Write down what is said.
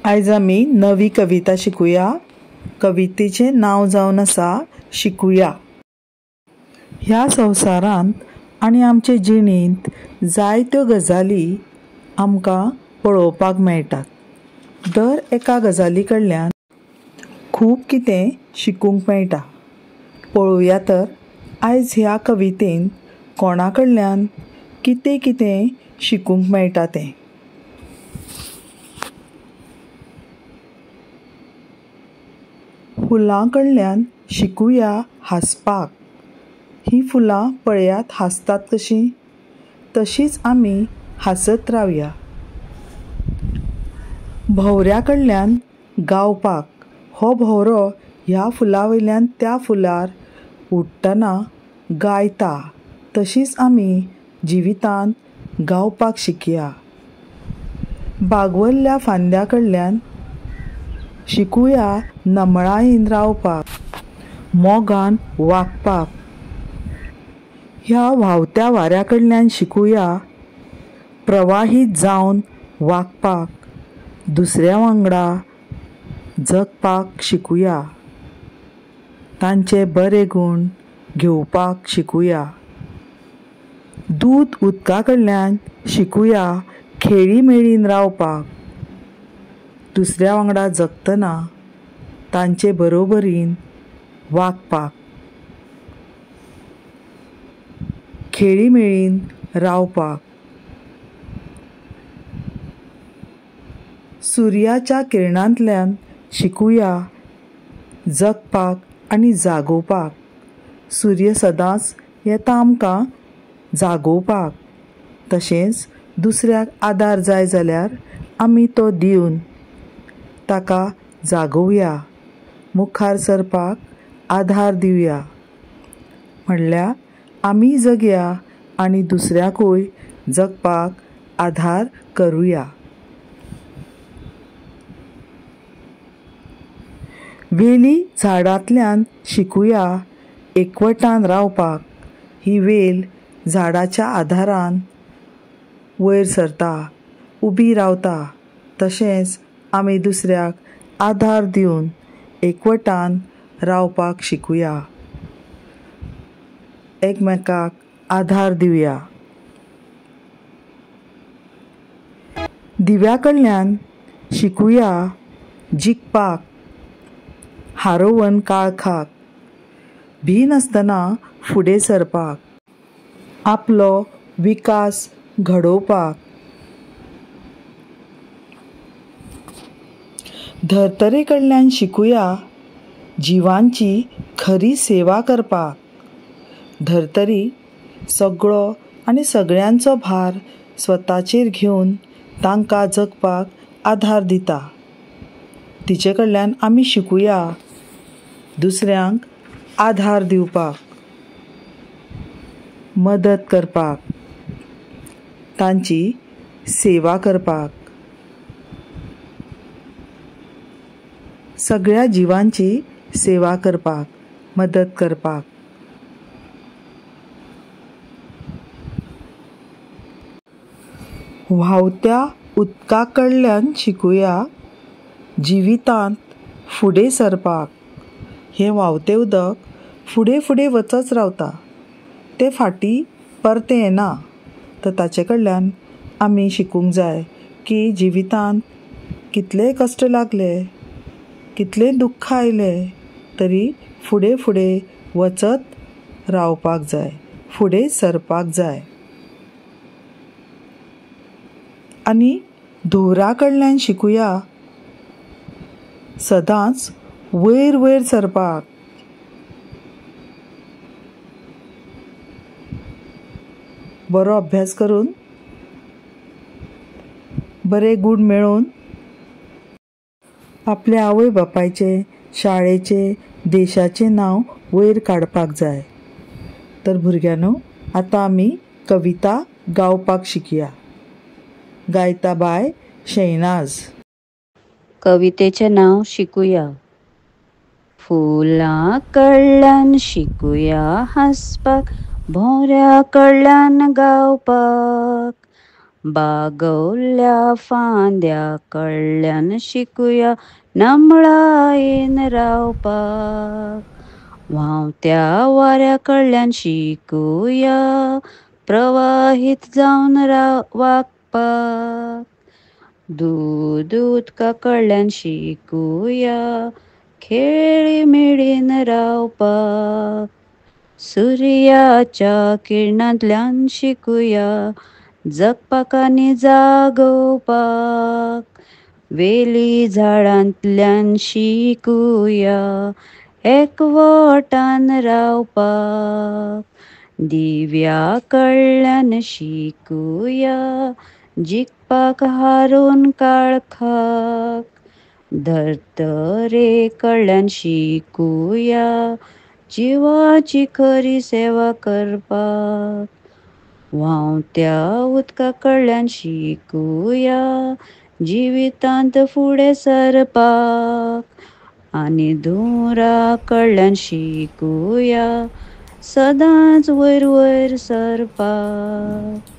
आयज आमी नवी कविता शिकूया. कवितेचें नांव जावन आसा शिकूया. ह्या संवसारांत आनी आमचे जिणेंत जायत्यो गजाली आमकां पळोवपाक मेळटात. दर एका गजाली कडल्यान खूब कितें शिकूंक मेळटा. पळोवया तर आयज ह्या कवितेन कोणा कडल्यान कितें कितें शिकूंक मेळटा तें. फुलां कडल्यान शिकूया हांसपाक. हीं फुलां पळयात हांसतात कशीं, तशींच आमी हांसत रावया. भोंवऱ्या कडल्यान गावपाक. हो भोंवरो ह्या फुला वयल्यान त्या फुलार उडटना गायता, तशीच आमी जिवितांत गावपाक शिकया. बागवल्ल्या फांद्या कडल्यान शिकूया नमळायेन रावपाक, मोगान वागपाक. ह्या व्हांवत्या वाऱ्या कडल्यान शिकूया प्रवाहीत जावन वागपाक, दुसऱ्या वांगडा जगपाक शिकूया, तांचे बरे गूण घेवपाक शिकूया. दूद उदका कडल्यान शिकूया खेळी मेळीन रावपाक, दुसऱ्या वांगडा जगतना तांचे बरोबरीन वागपाक, खेळी मेळीन रावपाक. सुर्याच्या किरणांतल्यान शिकूया जगपाक आनी जागोवपाक. सूर्य सदांच येता आमकां जागोवपाक, तशेंच दुसऱ्याक आदार जाय जाल्यार आमी तो दिवन ताका जागोवया, मुखार सरपाक आधार दिवया. म्हणल्यार आमी जगया आनी दुसऱ्याकूय जगपाक आधार करुया. वेली झाडांतल्यान शिकूया एकवटान रावपाक. ही वेल झाडाच्या आधारान वयर सरता, उबी रावता, तशेंच आमी दुसऱ्याक आधार दिवन एकवटान रावपाक शिकूया, एकमेकाक आधार दिवया. दिव्या कडल्यान शिकूया जिखपाक, हारोवन काळखाक, भिनासतना फुडें सरपाक, आपलो विकास घडोवपाक. धर्तरे कडल्यान शिकूया जिवांची खरी सेवा करपाक. धर्तरी सगळो आनी सगळ्यांचो भार स्वताचेर घेवन तांकां जगपाक आधार दिता. तिचे कडल्यान आमी शिकूया दुसऱ्यांक आधार दिवपाक, मदत करपाक, तांची सेवा करपाक, सगळ्या जिवांची सेवा करपाक, मदत करपाक. व्हांवत्या उदका कडल्यान शिकूया जिवितांत फुडें सरपाक. हें व्हांवतें उदक फुडें फुडें वचत रावता, तें फाटीं परतें येना. तर ताचे कडल्यान आमी शिकूंक जाय की जिवितांत कितलेय कश्ट लागले, कितलें दुख्ख आयलें तरी फुडें फुडें वचत रावपाक जाय, फुडें सरपाक जाय. आनी धुंवरा कडल्यान शिकूया सदांच वयर वयर सरपाक. बरो अभ्यास करून बरे गूण मेळोवन आपल्या आवय बापायचें, शाळेचें, देशाचें नांव वयर काडपाक जाय. तर भुरग्यांनो, आतां आमी कविता गावपाक शिकया. गायता बाय शैनाज. कवितेचें नांव शिकूया. फुलां कडल्यान शिकूया हांसपाक, भोंवऱ्या कडल्यान गावपाक, बागवल्ल्या फांद्या कडल्यान शिकुया नमळायेन रावपाक. व्हांवत्या वाऱ्या कडल्यान शिकुया प्रवाहीत जावन वागपाक. दूद उदका कडल्यान शिकुया खेळी मेळीन रावपाक. सुर्याच्या किरणांतल्यान शिकुया जगपाक आनी जागोवपाक. वेली झाडांतल्यान शिकुया एकवटान रावपाक. दिव्या कडल्यान शिकुया जिखपाक हारोवन काळखाक. धर्तरे कडल्यान शिकुया जिवाची खरी सेवा करपाक. व्हांवत्या उदका कडल्यान शिकुया जिवितांत फुडें सरपाक. आनी धुंवरा कडल्यान शिकुया सदांच वयर वयर सरपाक.